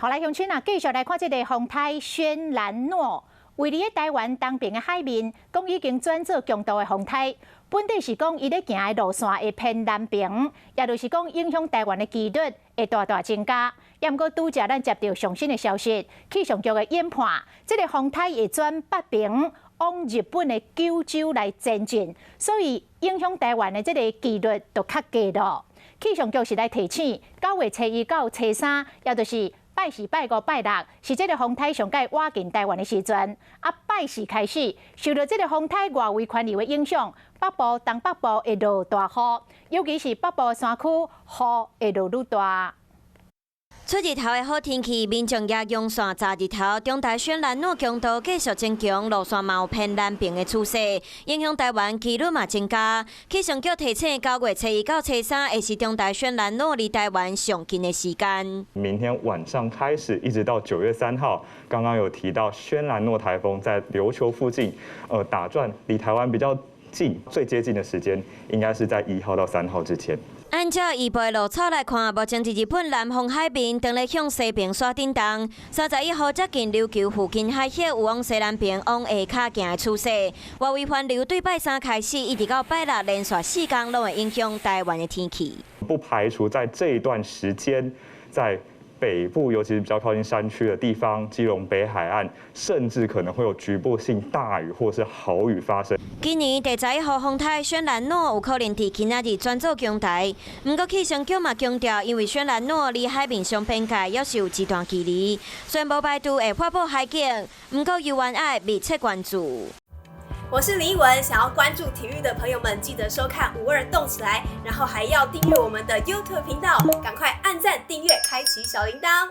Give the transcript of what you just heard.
好來，鄉親啊，繼續來看這个風颱軒嵐諾，位佇咧台灣東爿的海面，講已經轉做強度的風颱。本底是講伊咧行的路線會偏南爿，也就是講影響台灣的幾率會大大增加。也毋過拄才咱接著上新的消息，氣象局的研判，這个風颱會轉北爿往日本的九州來前進，所以影響台灣的這个幾率就較低囉。氣象局是來提醒，9月初1到初3，也就是拜四、拜五、拜六，是這个風颱上蓋倚近台灣的時陣。啊，拜四開始，受著這个風颱外圍環流的影響，北部、東北部會落大雨，尤其是北部山區，雨會落愈大。出日頭的好天氣，民眾也用線炸日頭。中台軒嵐諾強度繼續增強，路線嘛有偏南爿的趨勢，影響台灣幾率嘛增加。氣象局提醒，9月初1到初3會是中台軒嵐諾離台灣上近的時間。明天晚上開始，一直到9月3號，剛剛有提到軒嵐諾颱風在琉球附近，打轉，離台灣比較近，最接近的時間應該是在1號到3號之間。按照預報路草來看，目前佇日本南方海面，正咧向西爿徙振動。31號接近琉球附近海域，有往西南爿往下跤行的趨勢。外圍環流對拜三開始，一直到拜六連續4工，攏會影響台灣的天氣。不排除在這一段時間，在北部，尤其是比較靠近山區的地方，基隆北海岸，甚至可能會有局部性大雨或是豪雨發生。今年第11號風颱軒嵐諾有可能佇今仔日轉做強颱，毋過氣象局嘛強調，因為軒嵐諾離海面上邊界猶是有一段距離，雖然無排除會發布海警，毋過猶原愛密切關注。我是林奕文，想要關注體育的朋友們，記得收看五二動起來，然後還要訂閱我們的 YouTube 頻道，趕快按讚、訂閱、開啟小鈴鐺。